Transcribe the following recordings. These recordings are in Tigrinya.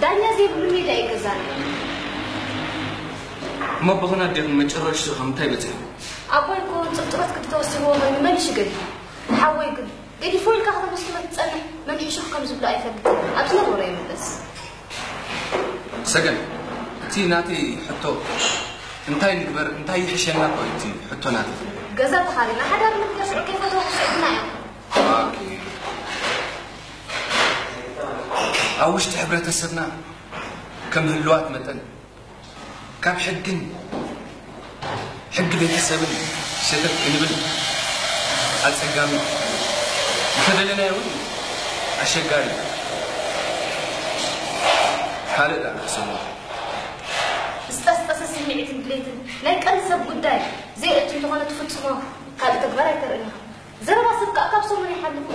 ዳኛ ዘይብሉ ሜዳ እዩ ገዛና። እሞ ብኽናት ዲኹም መጨረሽትኡ ከም እንታይ በጺሑ? ኣቦይ እኮ ጽብጽባት ግዲ ተወሲኽዎ ኮይኑ መን ይሽገር? ሓወይ ግን ገዲፎ ኢልካ ከተመስግኖ ትጸንሕ፣ መን ሕሹኽ ከም ዝብሎ ኣይፈልጥን። ኣብ ዝነበሮ ይምለስ። ሰገን፣ እቲ ናተይ ሕቶ እንታይ ንግበር፣ እንታይ ይሕሸና እኮ እዩ እቲ ሕቶ ናተይ። ገዛ ተኻሪና ሓዳር ንግበር ሽዑ ከይፈተወ ክስዕብና እዮም። ኦኬ። ኣብ ውሽጢ ሕብረተሰብና ከም ህልዋት መጠን ካብ ሕግን ሕጊ ቤተሰብን ሸተት ክንብል ኣጸጋሚ፣ እንተደለናዮ እውን ኣሸጋሪ። ካልእ ደኣ ክሰሙ። ዝጠስጠሰ ስምዒትን ድሌትን ናይ ቀንዲ ሰብ ጉዳይ ዘይእቱ እንተኾነ ትፍጽሞ ካልእ ተግባር ኣይተርእን ኢኻ። ዘረባ ሰብ ከኣ ካብ ሰሙን ይሓልፍ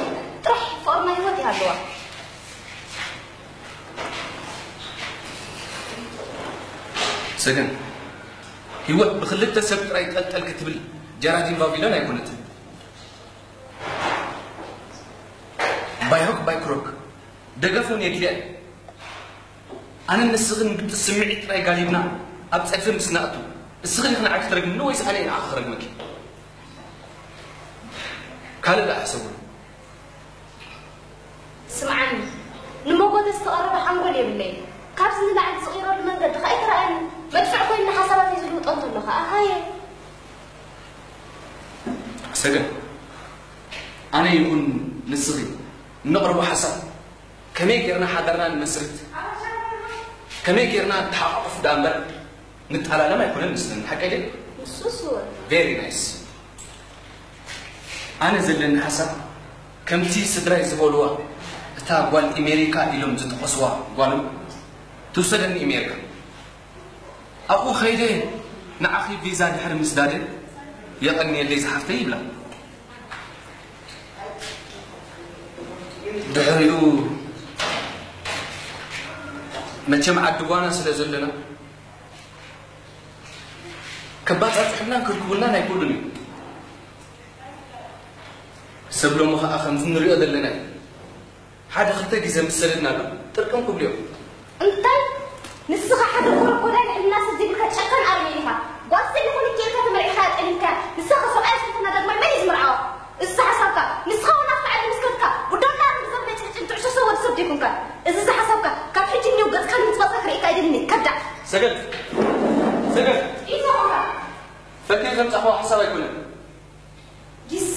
ጥራሕ ፍቕርና ህይወት ይሃለዋ። ሰገን፣ ህይወት ብክልተ ሰብ ጥራይ ጠልጠል ክትብል ጀራዲን ቫቪሎን ኣይኮነትን። ባይሆክ ባይክሮክ ደገፍ እውን የድልያ እዩ። ኣነን ንስኽን ግብጢ ስምዒት ጥራይ ጋሊብና ኣብ ጸድፊ ምስ ነእቱ፣ እስኺ ኢኺ ንዓይ ክትረግምኒ ወይስ ኣነ እየ ንዓኺ ክረግመኪ? ካልእ ደኣ ሕሰቡሉ። ስምዓኒ፣ ንመጎተ ዝተቐረበ ሓንጎል የብለይን። ካብዚ ንላዕሊ ዝቕይረሉ መንገዲ ከኣ ኣይተራእየንን። መድፍዕ ኮይኑኒ ሓሳባተይ ዝልውጦ እንተሎ ከኣ ሃየ። ሰገን፣ ኣነ ይኹን ንስኺ እነቕርቦ ሓሳብ ከመይ ጌርና ሓዳርና ንመስርት፣ ከመይ ጌርና ንተሓቋቆፍ ደኣ እምበር ንጠላለም ኣይኮነን መስለኒ። ሓቀይ ድየ? ንሱስ እወ። ቬሪ ናይስ። ኣነ ዘለኒ ሓሳብ ከምቲ ስድራይ ዝበልዋ እታ ጓል ኣሜሪካ ኢሎም ዝጠቐስዋ ጓሎም ትውሰደኒ ኣሜሪካ። ኣብኡ ከይደ ንዓኺ ቪዛ ድሕሪ ምስዳደ የቐንየለይ ዝሓፍተይ ይብላ። ድሕሪኡ መቸም ዓዲ ጓና ስለ ዘለና ከባጻጽሑልናን ክርክቡልናን ኣይክእሉን እዩ። ሰብ ሎሚ ኸኣ ከምዚ ንሪኦ ዘለና እዩ። ሓደ ክልተ ግዜ ምስ ሰደድናሉ ጥርቅም ክብሉ እዮም። እንታይ? ንስኻ ሓደ ኮረኮዳይ ሕልና ሰብ ዘይብልካ ጨካን ኣረሜን ኢኻ። ጓል ስለ ዝኾነት ኢልካ ተመርዒኻ ጠሊምካ። ንስኻ ሰብኣይ ስለ ተናገርኩ መን እዩ ዝምርዓዋ? እዚ ሓሳብካ ንስኻ እውን ኣብቲ ዓዲ ምስ ከድካ ቡዳና ኣብ ግዘብ ናይ ጭልጭል ትዕሸሶ ወዲ ሰብ ዲኹንካ? እዚ እዚ ሓሳብካ ካብ ሕጂ እኒው ገጽካ ንምጽባጽካ ክርእየካ ኣይደልን እየ። ከዳዕ። ሰገን! ሰገን! ኢዞ ኾንካ። ፈኪር ዘምጻእኽዎ ሓሳብ ኣይኮነን። ጊስ።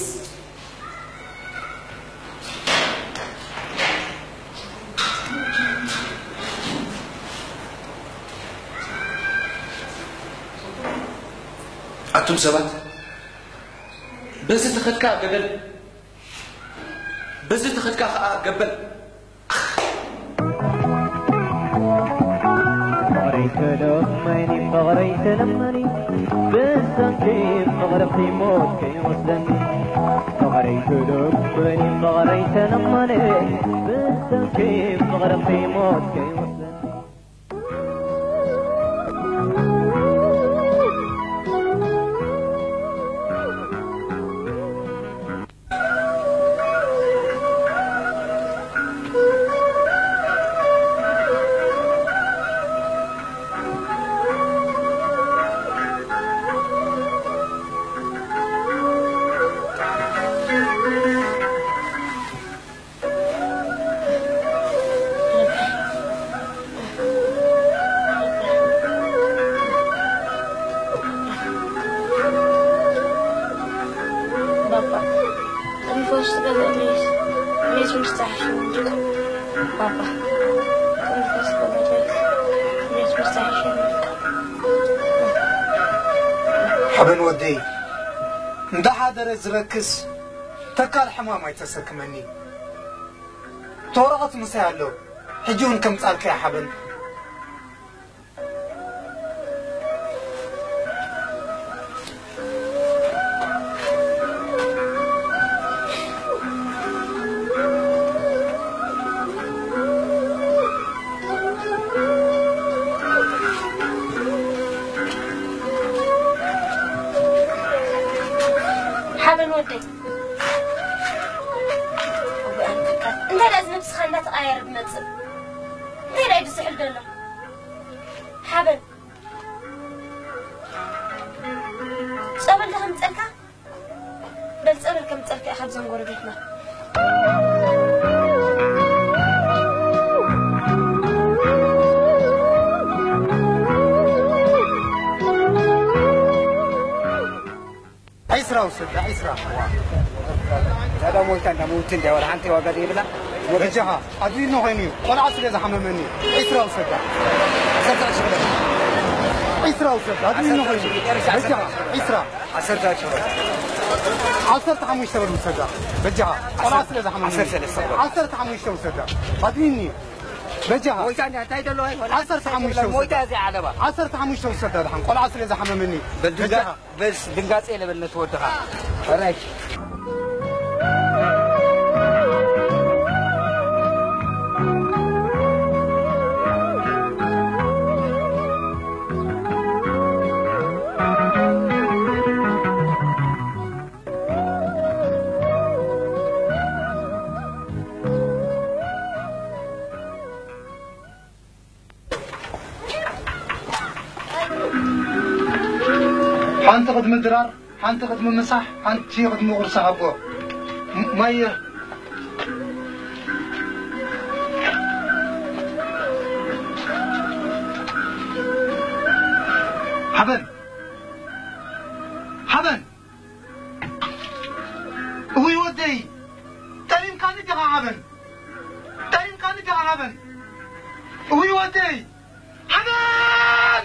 ኣቱም ሰባት፣ በዚ ተኸድካ ገደል፣ በዚ ተኸድካ ኸኣ ገበል። ፍቕረይ ተለመኒ፣ ፍቕረይ ተለመኒ፣ ብሰንኪ ፍቕርኺ ሞት ከይወስደኒ። ፍቕረይ ተለመኒ፣ ፍቕረይ ተለመኒ፣ ብሰንኪ ፍቕርኺ ሞት ከይወስደኒ። ባባ፣ ቅድሚ ፈውሲ ገዛ ሜስ፣ ሜስ ምስታሕ ሽውንድካ። ባባ፣ ቅድሚ ፈውሲ ገዛ ሜስ፣ ሜስ ምስታሕ ሽውንድካ። ሓበን ወደይ፣ እንዳ ሓደረ ዝረክስ ተካል ሕማም ኣይተሰክመኒ። እቲ ወረቐት ምሳይ ኣሎ፣ ሕጂ እውን ከምጻልካ እየ ሓበን። ሓበን ወደይ። እንታይ ደኣ እዚ ነብስኻ እንዳተቐያየረ ዝመጽእ? እንታይ ደኣ እዩ ዝሕል ዘሎ ሓበን ጸበል ዶ ከምጸልካ? በል ጸበል ከምጸልካ ኢኻ ብዞም ጎረቤትና። ዒስራ ውሰዳ፣ ዒስራ። ዛዳ ሞይታ እንዳ መውት እንዳ ወላ ሓንቲ ዋጋ ዘይብላ። በጃኻ፣ ኣድሪኖ ኮይኑ እዩ። ቆልዓ ስለ ዝሓመመኒ እዩ። ዒስራ ውሰዳ። ዓሰርተ ቅርሺ ብለካ። ዒስራ ውሰዳ፣ ኣድሪኖ ኮይኑ እዩ። በጃኻ፣ ዒስራ። ዓሰርተ ቅርሺ ብለካ። ዓሰርተ ሓሙሽተ ብር ውሰዳ። በጃኻ፣ ቆልዓ ስለ ዝሓመመኒ። ዓሰርተ ሰለስተ ብር። ዓሰርተ ሓሙሽተ ውሰዳ። ኣድሪኒ እዩ። በጃኻ። ሞይታ እንዳ እንታይ ደሎ ኣይኮነ። ዓሰርተ ሓሙሽተ ውሰዳ። ሞይታ እዚኣ ዓለባ። ዓሰርተ ሓሙሽተ ውሰዳ፣ ደሓን ቆልዓ ስለ ዝሓመመኒ። በል ድንጋ-፣ በጃኻ። በስ ድንጋጼ ለበል ነቲ ወድኻ። ራይት። ሓንቲ ቅድሚ ድራር፣ ሓንቲ ቅድሚ ምሳሕ፣ ሓንቲ ቅድሚ ቁርሲ ሃቦ። ም-፣ ማየ። ሓበን። ሓበን። እውይ ወደይ፣ ጠሊምካኒ ዲኻ ሓበን? ጠሊምካኒ ዲኻ ሓበን? እውይ ወደይ፣ ሓበን!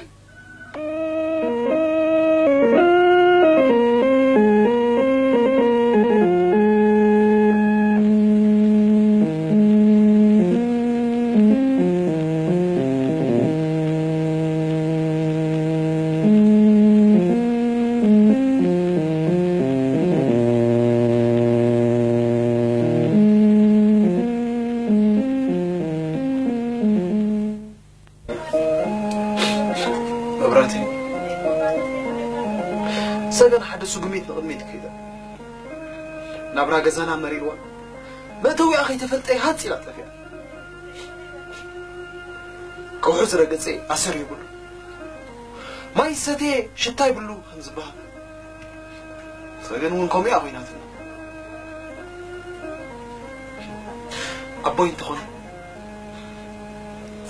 መብራህቲ፣ ሰገን ሓደ ስጉሚት ንቕድሚት ከይዳ፣ ናብራ ገዛና መሪርዋ፣ መእተዊኣ ከይተፈልጠ ሃጽ ኢላ ጠፊኣ። ከውሒ ዝረገጸ ኣሰር ይብሉ፣ ማይ ሰትየ ሽታ ይብሉ ከም ዝበሃል፣ ሰገን እውን ከምኡ እያ ኮይናትና። ኣቦይ እንተኾነ፣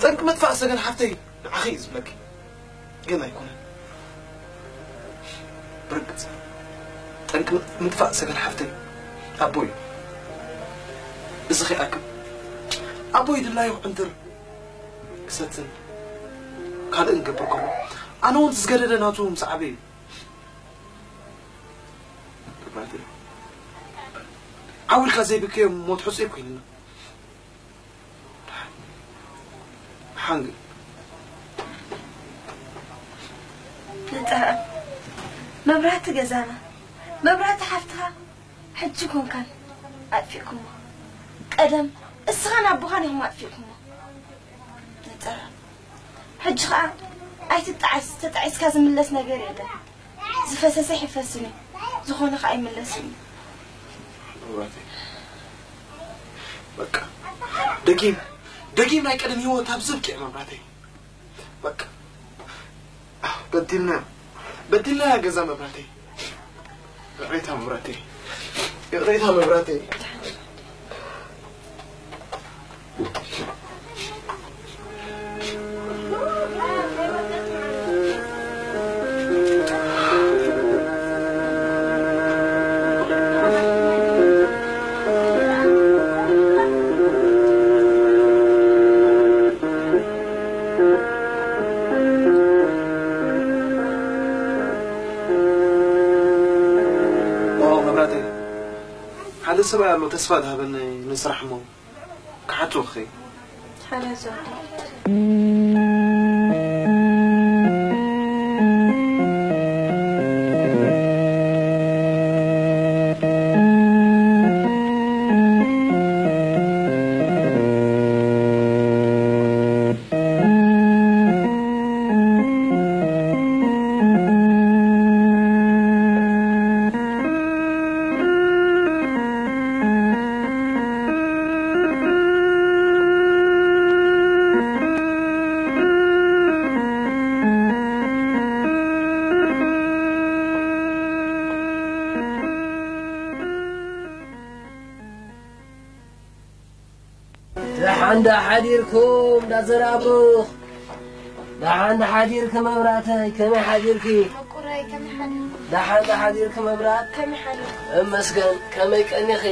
ጠንቂ ምጥፋእ ሰገን ሓፍተይ ንዓኺ እዩ ዝብለኪ። ግን ኣይኮነን። ብርግጽ፣ ጠንቂ ምጥፋእ ሰገን ሓፍተይ ኣቦይ እዩ። እዚ ከይኣክል፣ ኣቦይ ድላዩ ክዕንትር፣ ክሰትን ካልእን ክገብር ከሎ፣ ኣነ እውን ዝገደደ ናቱ ምስ ዓበ እዩ። ዓው ኢልካ ዘይብከዮ ሞት ሕጹይ ኮይንና። ሓንግ። ንጠዓም መብራህቲ ገዛና፣ መብራህቲ ሓፍትኻ ሕጂ ኮንካን ኣጥፊእኩሞ። ቀደም እስኻን ኣቦኻን ኢኹም ኣጥፊእኩሞ። ንጠዓም። ሕጂ ኸኣ ኣይትጠዓስ፣ ተጣዒስካ ዝምለስ ነገር የለን። ዝፈሰሰ ይፈስን እዩ፣ ዝኾነ ኸኣ ይምለስን እዩ። መብራህቲ፣ በቃ፣ ደጊም፣ ደጊም ናይ ቀደም ህይወት ኣብዚ ኣብቂዑ መብራህተይ። በቃ፣ በዲልና፣ በዲልና ያ ገዛ መብራህተይ። ይቕሬታ መብራህተይ፣ ይቕሬታ መብራህተይ። ኦ፣ መብራህተይ፣ ሓደ ሰብኣይ ኣሎ ተስፋ ዝሃበኒ ንስራሕ እሞ ክሓቱ ክኸይድ። ሓላል ዘውዲ። እንዳ ሓዲርኩም እንዳ ዘራብሩኽ። ደሓን ዶ ሓዲርኪ መብራተይ? ከመይ ሓዲርኪ? መቁረይ ከመይ ሓዲርኩም? ደሓን ዶ ሓዲርኪ መብራት? ከመይ ሓዲርኩም? እመስገን። ከመይ ቀኒኺ?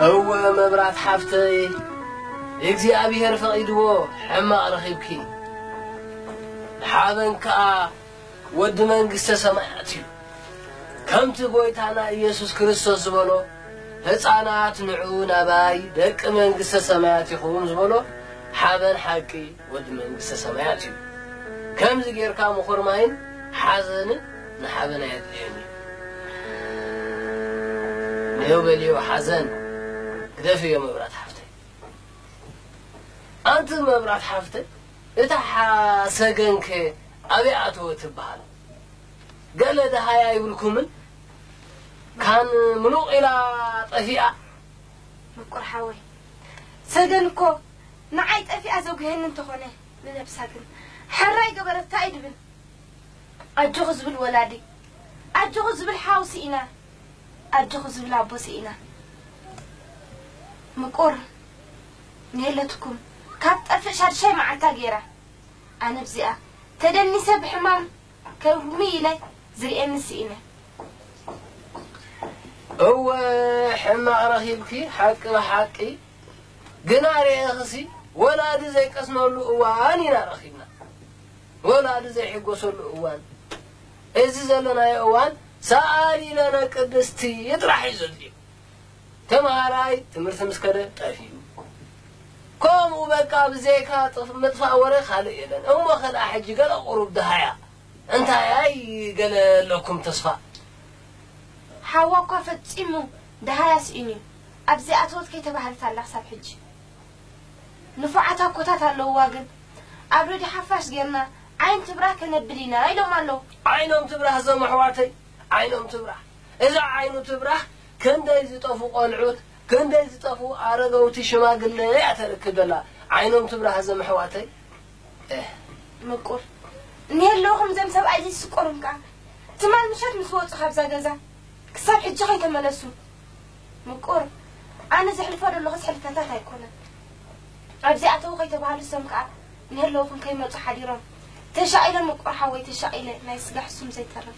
እወ መብራት ሓፍተይ፣ እግዚኣብሔር ፈቒድዎ ሕማቕ ረኺብኪ። ሓበን ከኣ ወዲ መንግስተ ሰማያት እዩ። ከምቲ ጎይታና ኢየሱስ ክርስቶስ ዝበሎ፣ "ህፃናት ንዑ ናባይ፣ ደቂ መንግስተ ሰማያት ኢኹም" ዝበሎ፣ ሓበን ሓቂ ወዲ መንግስተ ሰማያት እዩ። ከምዚ ጌርካ ምኹርማይን ሓዘንን ንሓበን ኣየድልዮን እዩ። ነዮ በልዮ ሓዘን፣ ግደፍዮ መብራት ሓፍተይ። ኣንቲ መብራት ሓፍተይ፣ እታ ሓ-፣ ሰገንከ ኣበይ ኣተወ ትበሃል? ገለ ደሃያ ይብልኩምን? ካን ምሉቕ ኢላ ጠፊኣ? ምቁር ሓወይ፣ ሰገን እኮ ንዓይ ጠፊኣ ዘጉሄኒ እንተኾነ፣ ንነብሳ ግን ሕራይ ገበረታ እዩ ድብል። ኣጆኺ ዝብል ወላዲ፣ ኣጆኺ ዝብል ሓው ስኢና፣ ኣጆኺ ዝብል ኣቦ ስኢና። ምቁር፣ ንየለትኩም ካብ ትጠፍእ ሻድሻይ መዓልታ ገይራ። ኣነ ብዚኣ ተደኒሰ ብሕማም ከርሚ ኢለ ዝርእየኒ ስኢነ። እወ፣ ሕማቕ ረኺብኪ፣ ሓቂ ብሓቂ። ግና ርኤኽሲ፣ ወላዲ ዘይቀስነሉ እዋን ኢና ረኺብና። ወላዲ ዘይሕጎሰሉ እዋን። እዚ ዘለናዮ እዋን፣ ሰኣሊ ለነ ቅድስቲ ጥራሕ እዩ ዘድልዮ። ተምሃራይ ትምህርቲ ምስ ከደ ጠፊኡ። ከምኡ በቃ ብዘይካ ጥፍ-፣ ምጥፋእ ወረ ካልእ የለን። እሞ ከድኣ ሕጂ ገለ ቁሩብ ደሃያ። እንታይ ኣይ ገለ ኣለኩም ተስፋ? ሓዋ እኳ ፈጺሙ ደሃያ ስኢኑ እዩ። ኣብዚ ኣተወት ከይተባህለት ኣላ ክሳብ ሕጂ። ንፉዓት ኣኮታት ኣለውዋ ግን ኣብ ሬድዮ ሓፋሽ ጌርና ዓይን ትብራ ከነብል ኢና ኢሎም ኣለዉ። ዓይኖም ትብራህ እዞም ኣሕዋተይ፣ ዓይኖም ትብራህ። እዛ ዓይኑ ትብራህ ክንደይ ዝጠፉ ቆልዑት፣ ክንደይ ዝጠፉ ኣረገውቲ ሽማግለ እያ ተርክብ ዘላ። ዓይኖም ትብራህ እዞም ኣሕዋተይ። እህ። ምቁር። እኒሀለኹም እዞም ሰብኣይ ዘይስቆሮም ከኣ ትማል ምሸት ምስ ወጹ ካብዛ ገዛ ክሳብ ሕጂ ከይተመለሱ። ምቁር፣ ኣነ ዘሕልፎ ዘለኹስ ሕልፈታት ኣይኮነን። ኣብዚ ኣተው ከይተባህሉ እሶም ከኣ ንህለውኹም ከይመጹ ሓዲሮም። ተሻቒለ ምቁር ሓወይ፣ ተሻቒለ፣ ናይ ስጋ ሕሱም ዘይተርፍ።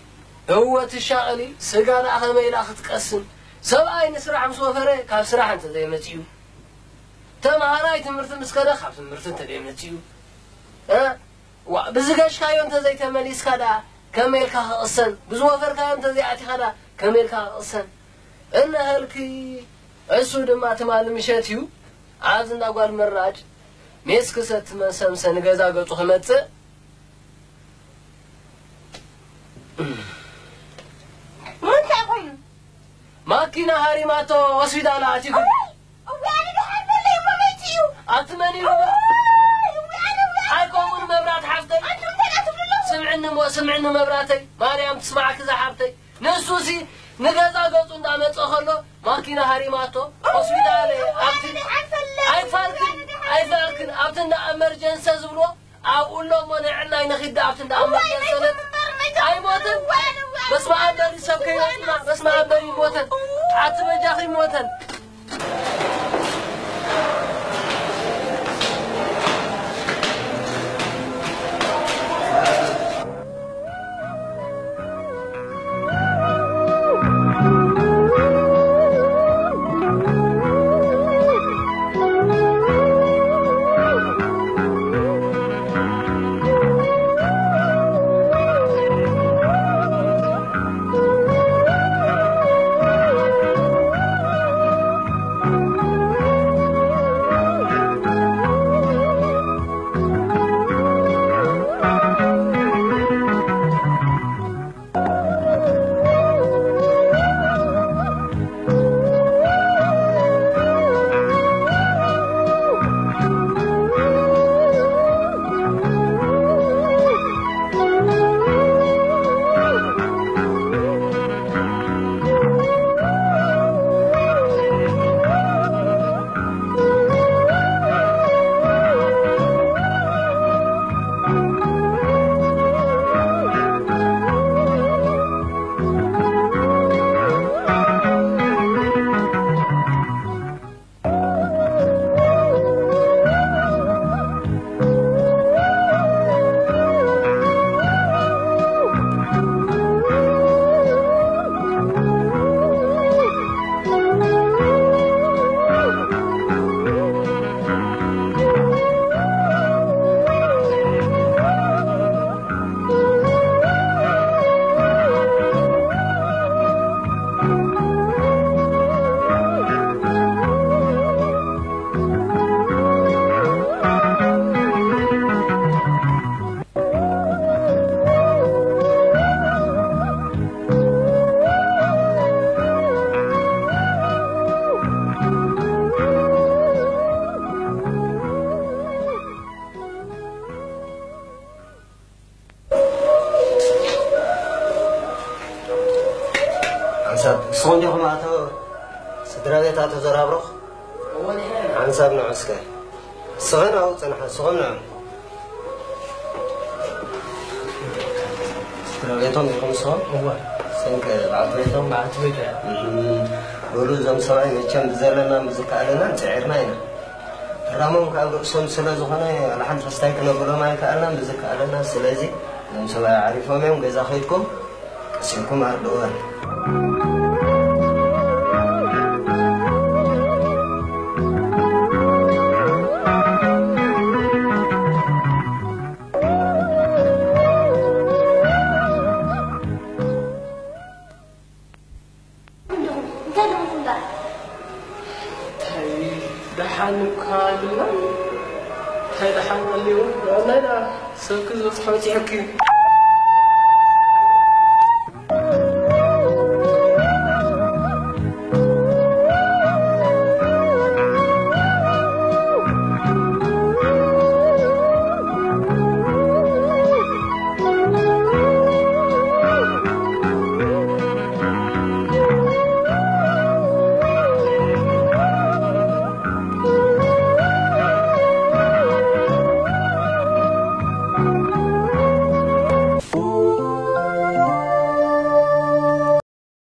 እወ ትሻቐሊ፣ ስጋ ደኣ ከመይ ኢላ ክትቀስን? ሰብኣይ ንስራሕ ምስ ወፈረ ካብ ስራሕ እንተ ዘይመጺኡ፣ ተምሃራይ ትምህርቲ ምስ ከደ ካብ ትምህርቲ እንተ ዘይመጺኡ፣ እ? ዋ፣ ብዝገሽካዮ እንተ ዘይተመሊስካ ደኣ ከመይ ኢልካ ክቕሰን? ብዝወፈርካዮ እንተ ዘይኣቲኻ ደኣ ከመይ ኢልካ ክቕሰን? እነሀልኪ እሱ ድማ ትማሊ ምሸት እዩ ኣብዚ እንዳ ጓል መራጭ ሜስ ክሰቲ መሰምሰ ንገዛ ገጹ ክመጽእ። እንታይ ኮይኑ? ማኪና ሃሪማቶ ሆስፒታል ኣትዩ። እዋይ! እዋይ፣ ኣነ ደሓር በለይ እሞ መይቱ እዩ። ኣቲ መን እዩ? እዋይ፣ እዋይ፣ ኣነ እዋይ። ኣይኮውን መብራት ሓፍተይ። ኣንቱም እንታይ ትብሉ ኣለኹም? ስምዕኒ እሞ፣ ስምዕኒ መብራተይ። ማርያም ትስማዕኪ እዛ ሓፍተይ። ንሱሲ ንገዛ ገጹ እንዳመጸ ከሎ ማኪና ሃሪማቶ ሆስፒታል ኣብቲ ኣይፋልክን ኣይፋልክን ኣብቲ እንዳ ኤመርጀንሲ ዝብሎ ኣብኡ ኣሎ እሞ ንዕናይ ንኺድ ኣብቲ እንዳ ኤመርጀንሲ ኣይሞትን። በስመ ኣብ በሊ ሰብ ከይወጽና በስመ ኣብ በሊ ሞተን ኣቲ በጃኺ ሞተን። ንስኹም ዲኹም ኣቶ ስድራ ቤት ኣቶ ዘራብሩኽ? ሓንሳብ ንዑ እስከ። ስኽን ኣብኡ ጽንሓ፣ ስኽን ንዑ። ስድራ ቤቶም ኢኹም ንስኹም? እወ። ስንከ በዓልቲ ቤቶም? በዓልቲ ቤት እያ። እም፣ በሉ እዞም ሰብኣይ መቸም ብዘለናን ብዝከኣለናን ጽዒርና ኢና። እራሞም ካብ ርእሶም ስለ ዝኾነ ዋላ ሓንቲ ክስታይ ክነብሎም ኣይከኣልናን ብዝከኣለና። ስለዚ እዞም ሰብኣይ ዓሪፎም እዮም፣ ገዛ ከይድኩም ቀሲንኩም ኣርድእወን። እንታይ ደኣ ምኹንዳ? እንታይ ደሓን እኳ ኣለና። እንታይ ደሓን ኣልዩ? ዋናይ ደኣ ሰብኪ ዝበጽሖ በጺሑኪ።